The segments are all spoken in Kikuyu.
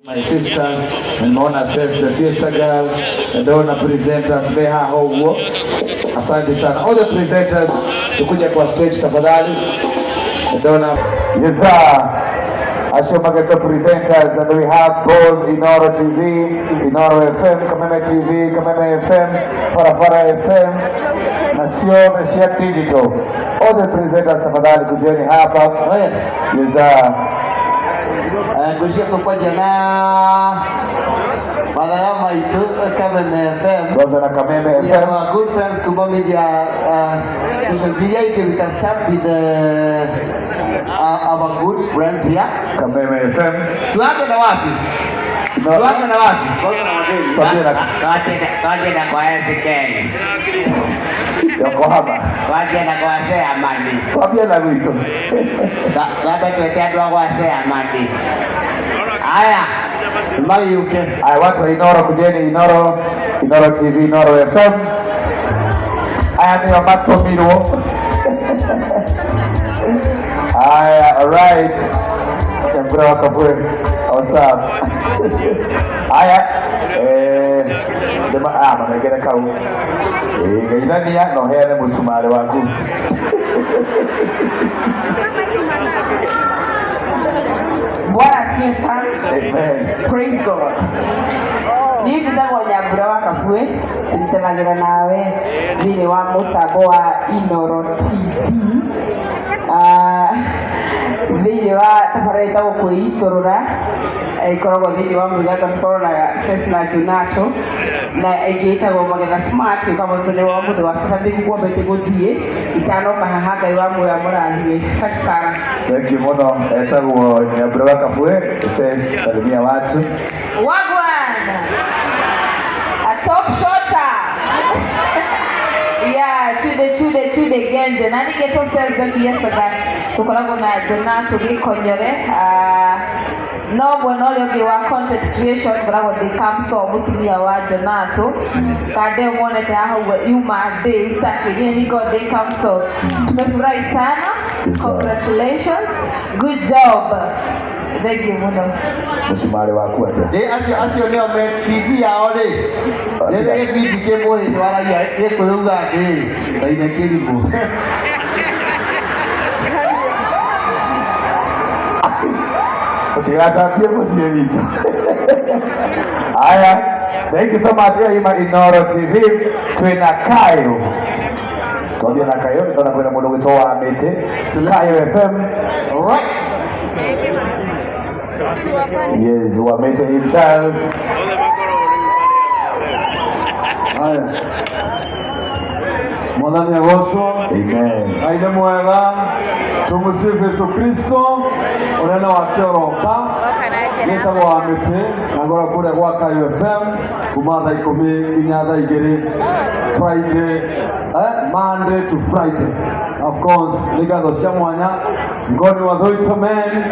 My sister, nimeona Ses the Fiesta Girl, ndaona presenters me haha ũguo. Asante sana. All the presenters, tukuje kwa stage tafadhali. Ndaona, yes sir. Acio magetwo presenters, and we have both Inoro TV, Inoro FM, Kameme TV, Kameme FM, Farafara FM na ciothe cia digital. All the presenters, tafadhali kujeni hapa. Oh yes. Yes sir. Ngwĩciria tũkwanjia na mathaga maitũ Kameme FM. Tuanze na Kameme We have FM. our good friends Kuma Media Station TV. We can start with our good friends here. Kameme FM. Tuanze na wapi? No, Tuanze na wapi? Tuanze na Tuanze na kwa SK. Yokohama. Tuanze na kwa Chairman. Twambie na gwitũ. Twambe twĩte andũ a gwa Chairman. Haya. Magĩũke. Aya, watu wa Inoro, kujeni Inoro, Inoro TV, Inoro FM. Aya nĩo matũmirwo. Aya, alright. Nyambura wa Kabwe. What's up? Aya, ndĩma ah manengere kau. Geithania na ũheane mũcumarĩ waku. Bwana asifiwe sana. Amen. Praise God. Niĩ njĩtagwo Nyambura wa Kabue, nyitanagĩra nawe thĩinĩ wa mũtambo wa Inoro TV. Ah, thĩinĩ wa tabarĩra ĩtagwo Kwĩitũrũra, ĩkoragwo thĩinĩ wa mũthanga tũkoragwo na Ses na Junato na ĩngĩ ĩtagwo Magetha Smart ĩũkaga mũthenya wa mũthĩ wa Saturday ngwambĩte gũthiĩ itanoka haha. Ngai wa muoyo amũrathime. Asante sana. Thank you mũno. Etagwo Nyambura wa Kabue. Says salimia watu. Wagwan! A top shotter! Yeah, chude chude chude genje. Na nige to says the fiesta that tukoragwo na Jonato Gĩkonyore, no mwena ũrĩa ũngĩ wa content creation ngoragwo ndĩ Kamso, mũtumia wa Jonato kande muonete haha ũguo yuma ndĩ utaki niĩ niko ndĩ Kamso. Tumefurahi sana. Congratulations, good job, thank you mũno. Mũcumarĩ waku atĩa? Ĩ acio nĩo me TV yao rĩ. Rĩrĩ gĩbindi kĩ mũhĩndĩ waragia Gĩkũyũ uga ndĩ ndaine kĩrimũ. Ũtigacambie mũciĩ witũ. Aya, thank you so much. Ĩyo ima Inoro TV twĩna Kayo. Twambie na Kayo, ndona kwĩna mũndũ ũgwĩtwo wa mĩtĩ. Kayo FM. Alright. Yes, wa mĩtĩ himself. Haya. Mwathani agocwo. Amen. Ngai nĩ mwega. Tumusifu Yesu Kristo. Ũrĩa wake ũroka. Gĩtagwo wa mĩtĩ na ngoro kũrĩa gwa Kayo FM kuma thaa 10 nginya thaa 2 Friday, Monday to Friday. Of course, nĩ ngatho cia mwanya Ngoni wa Thoito Men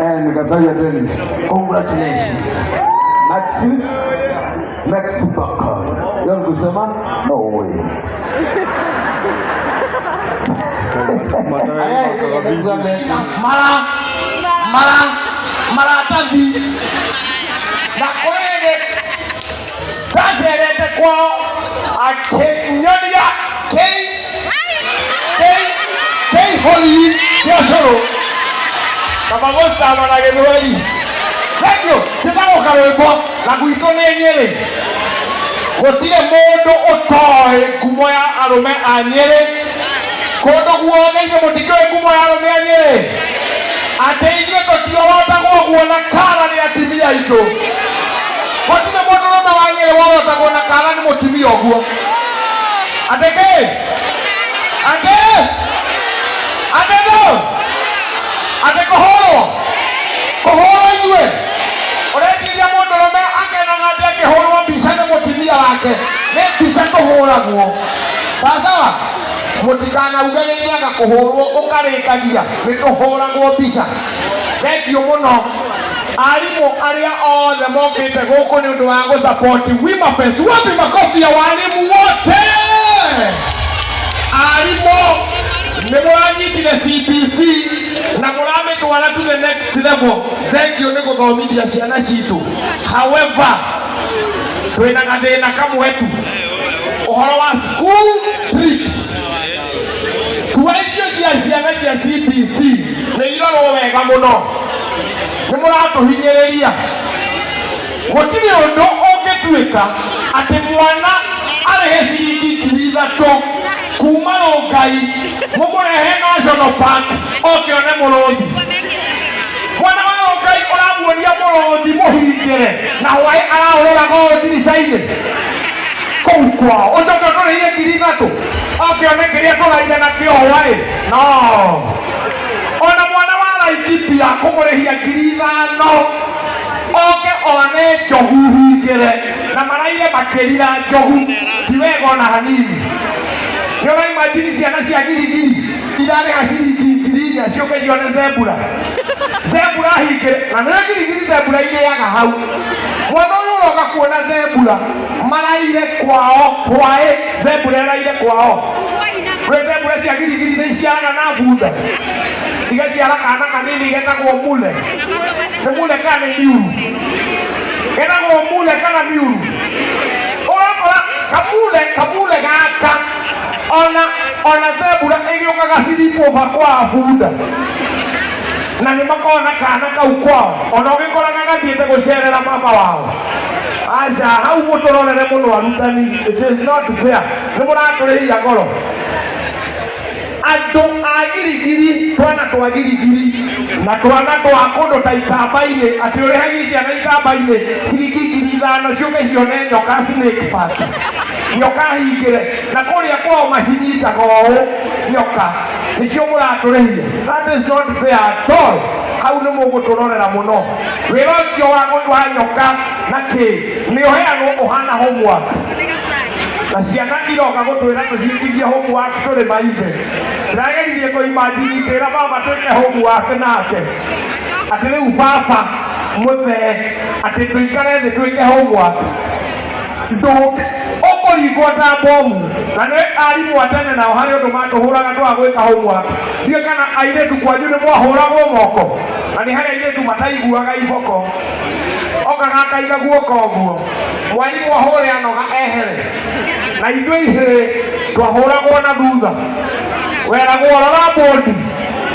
and Gathaia Dennis. Congratulations. Maxi Maxi Bakar. Hiyo ni kusema No way. Arĩa nĩguo meta. Mara mara maratathi na kũrĩ ndacerete kwao akĩnyonia kĩi kĩi kĩihũri kĩa cũrũ kaba gũcama na gĩthweri. Thengiũ njĩtagwo karwĩmbo na gwitũ nĩ Nyĩrĩ. Gũtirĩ mũndũ ũtoĩ ngumo ya arũme a Nyĩrĩ kũndũ guothe. Inyuĩ mũtikĩũĩ ngumo ya arũme a Nyĩrĩ atĩ ithuĩ tũtiorotagwo guo na kara nĩ atimia aitũ. Gũtirĩ mũndũrũme wa Nyĩrĩ worotagwo na kara nĩ mũtimia ũguo. Atĩ kĩ? Atĩ atĩ no atĩ kũhũrwo kũhũrwo ithuĩ. Ũreciria mũndũrũme akenaga atĩ akĩhũrwo mbica nĩ mũtimia wake? Nĩ mbica tũhũragwo sawasawa. Mũtikanauge rĩrĩaga kũhũrwo ũkarĩkagia nĩ tũhũragwo mbica. Thengiũ mũno arimũ arĩa othe mokĩte gũkũ nĩ ũndũ wa gũsupport Wima Fest. Wapi makofi ya walimu wote? Arimũ Nĩ mũranyitire CBC na mũramĩtwara to the next level. Thank you nĩ gũthomithia ciana citũ. However, twĩna gathĩna kamwe tu, ũhoro wa school trips. Tua icio cia ciana cia CBC nĩ irorwo wega mũno, nĩ mũratũhinyĩrĩria. Gũtirĩ ũndũ ũngĩtuĩka atĩ mwana arĩhe ciringi 3,000 kuma Rũngai mũmũrehe National Park oke one mũrũthi. Mwana wa Rũngai ũramuonia mũrũthi mũhingĩre na hwaĩ araũroraga ũũ ndirica-inĩ kũu kwao, ũcoke ũtũrĩhie 3,000 oke one kĩrĩa tũraire nakĩo hwaĩ. No ona mwana wa Laikipia kũmũrĩhia 5,000 oke one njogu hingĩre na maraire makĩrira njogu, ti wega ona hanini. Nĩ ũraimagine ciana cia Girigiri irarĩha ciringi 4,000 ciũke cione zebra, zebra hingĩre, na nĩ Girigiri zebra irĩaga hau. Mwana ũyũ ũroka kuona zebra maraire kwao hwaĩ, zebra ĩraire kwao. Gwĩ zebra cia Girigiri nĩ iciaraga na bunda, igaciara kana kanini getagwo mule. Nĩ mule kana nĩ miuru? Getagwo mule kana miuru? Ũgakora kamule, kamule gaka ona zebra ĩgĩũkaga sleepover kwa bunda na nĩ makoragwo na kana kau kwao, ona ũgĩkoraga gathiĩte gũcerera mama wao. Aca, hau mũtũrorere mũno arutani, it is not fair, nĩ mũratũrĩhia goro. Andũ a Girigiri, twana twa Girigiri na twana twa kũndũ ta Ikamba-inĩ, atĩ ũrĩhagie ciana Ikamba-inĩ ciringi 5,000 ciũke cione nyoka Snake Park, nyoka hingĩre, na kũrĩa kwao macinyitaga ũũ nyoka nĩcio mũratũrĩhia. That is not fair at all. Hau nĩ mũgũtũrorera mũno. Wĩra ũcio wa nyoka na kĩ nĩ ũheanwo ũhana homework, na ciana iroka gũtwĩra tũciĩkithie homework tũrĩ maithe. Ndĩrageririe kũimagine ngĩra baba twĩke homework nake, atĩ rĩu baba mũthee atĩ tũikare thĩ twĩke homework, ndũngĩ ũkũringwo ta bomu. Na nĩ arimũ a tene nao harĩ ũndũ matũhũraga twaga gwĩka homework. Ndiũĩ kana airĩtu kwanyu nĩ mwahũragwo moko, na nĩ harĩ airĩtu mataiguaga iboko, okaga akaiga guoko ũguo, mwarimũ ahũre anoga ehere. Na ithuĩ ihĩĩ twahũragwo na thutha, weragwo rora bodi,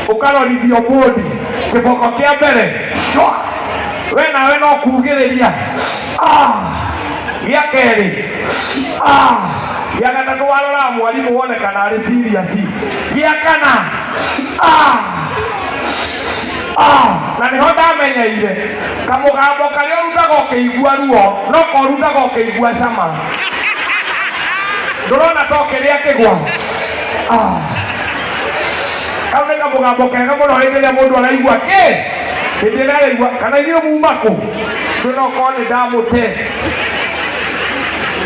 ũkarorithio bodi, kĩboko kĩa mbere shwa, we nawe no kugĩrĩria, ah, gĩa kerĩ, ah, gĩa gatatũ, warora mwarimũ wone kana arĩ serious, gĩa kana, ah, ah. Na nĩho ndamenyeire kamũgambo karĩa ũrutaga ũkĩigua ruo no korutaga ũkĩigua cama. Ndũrona to kĩrĩa kĩgwa, ah, kau nĩ kamũgambo kega mũno hĩndĩ ĩrĩa mũndũ araigua kĩ, hĩndĩ ĩrĩa araigua. Kana inyuĩ muma kũ? Twĩ no korwo nĩ ndamũte.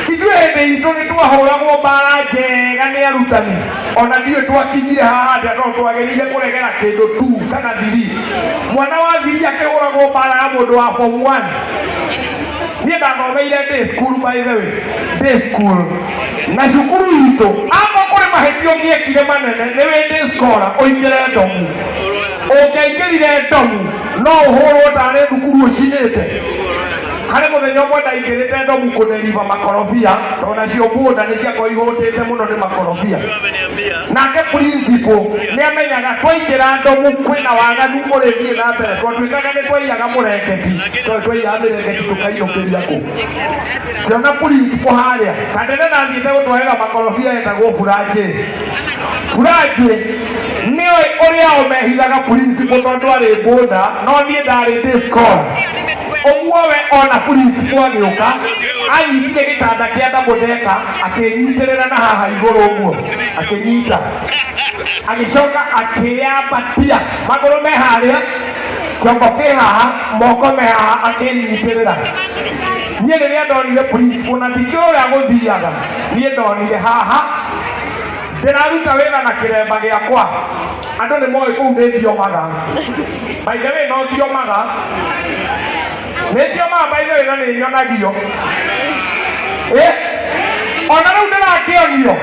Ithuĩ hĩndĩ itũ nĩ twahũragwo mbara njega nĩ arutani, ona ndiũĩ twakinyire haha atĩa, tondũ twagĩrĩire kũregera kĩndũ tu kana thiri. Mwana wa thiri akĩhũragwo mbara ya mũndũ wa form 1. Niĩ ndathomeire day school, by the way, day school, na cukuru itũ akorwo kũrĩ mahĩtia ũngĩekire manene nĩ wĩ day scholar ũingĩre ndomu. Ũngĩaingĩrire ndomu no ũhũrwo tarĩ thukuru ũcinĩte. Harĩ mũthenya ũmwe ndaingĩrĩte ndomu kũdeliver makorobia, tondũ nacio bunda nĩ ciakorwo ihũtĩte mũno nĩ makorobia. Nake principal nĩ amenyaga twaingĩra ndomu kwĩna waganu ũrĩthiĩ na mbere. Twatuĩkaga nĩ twaiyaga mũrengeti, tondũ twaiyaga mĩrengeti tũkainũkĩria kũ. Kĩona principal harĩa kandene nathiĩte gũtwarĩra makorobia etagwo Buranjĩ. Buranjĩ nĩoĩ ũrĩa o mehithaga principal tondũ arĩ bunda, no niĩ ndarĩ day scholar. Ũguo we ona principal agĩũka anyitire gĩtanda kĩa double decker, akĩnyitĩrĩra na haha igũrũ ũguo, akĩnyita, agĩcoka akĩambatia magũrũ me harĩa, kĩongo kĩ haha, moko me haha, akĩnyitĩrĩra. Niĩ rĩrĩa ndonire principal na ndikĩũĩ ũrĩa gũthiaga, niĩ ndonire haha ndĩraruta wĩra na kĩremba gĩakwa. Andũ nĩ moĩ kũu nĩ thiomaga, by the way, no thiomaga, nĩ thiomaga, by the way, na nĩ nyonagio. Ona rĩu ndĩrakĩonio.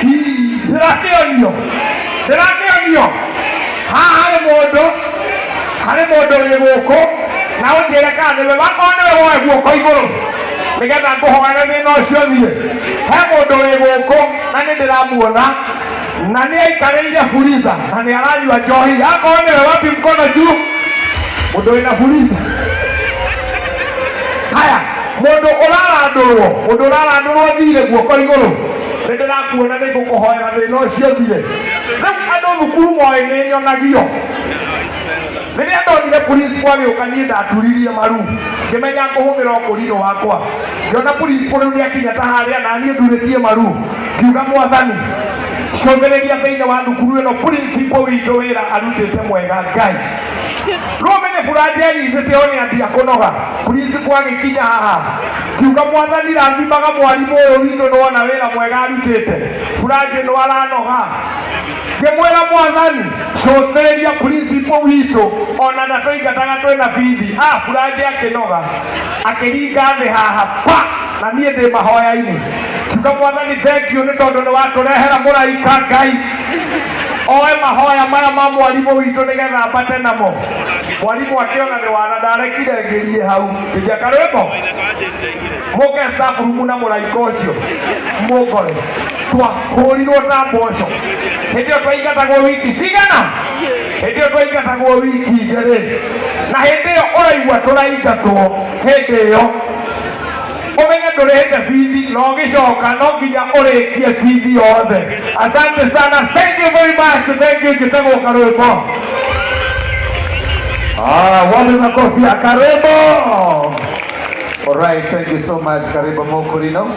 Ii, ndĩrakĩonio. Ndĩrakĩonio haha harĩ mũndũ, harĩ mũndũ wĩ gũkũ na ũnjĩre kana nĩwe. Wakorwo nĩwe, woe guoko igũrũ nĩgetha ngũhoere thĩna ũcio thiĩ. He mũndũ wĩ gũkũ na nĩ ndĩramuona na nĩ aikarĩire Fuliza na nĩ aranyua njohi. Akorwo nĩwe, wapi mkono juu? Mũndũ wĩna Fuliza. Haya, mũndũ ũrarandũrwo, mũndũ ũrarandũrwo thirĩ, guoko igũrũ. Nĩ ndĩrakuona, nĩ ngũkũhoera thĩna ũcio thire. Rĩu andũ thukuru moĩ nĩ nyonagio. Rĩrĩa ndonire principal agĩũka, niĩ ndaturirie maru, ngĩmenya ngũhũthĩra ũkũrinũ wakwa. Ngĩona principal rĩu nĩakinya ta harĩa, na niĩ ndurĩtie maru, ngiuga, "Mwathani, cũthĩrĩria thĩinĩ wa thukuru ĩno, principal witũ wĩra arutĩte mwega." Ngai, rĩu ũmenye buranji anyitĩte o nĩ ambia kũnoga. Principal agĩkinya haha, ngiuga, "Mwathani, rathimaga mwarimũ ũyũ witũ, nĩwona wĩra mwega arutĩte." Buranji ĩno aranoga. Ngĩmwĩra, "Mwathani, cũthĩrĩria principal witũ, ona ndatũingataga twĩna bithi." Ah, buranji akĩnoga, akĩringa thĩ haha pa, na niĩ ndĩ mahoya-inĩ. Kiuga, "Mwathani, thank you nĩ tondũ nĩ watũrehera mũraika. Ngai oe mahoya maya ma mwarimũ witũ nĩgetha ambate namo." Mwarimũ akĩona nĩ wana ndarekire ngĩrie hau ngĩnjia karwĩmbo, mũke staff room na mũraika ũcio mũngore. Twahũrirwo ta mboco hĩndĩ ĩyo. Twaingatagwo wiki cigana? Hĩndĩ ĩyo twaingatagwo wiki 2, na hĩndĩ ĩyo ũraigua tũraingatwo, hĩndĩ ĩyo ũmenye ndũrĩhĩte bithi na ũgĩcoka no nginya ũrĩkie bithi yothe. Asante sana, thank you very much, thank you. Njĩtagwo Karwĩmbo. Ah, wapi makofi ya Karwĩmbo? All right, thank you so much, Karwĩmbo Mokorino.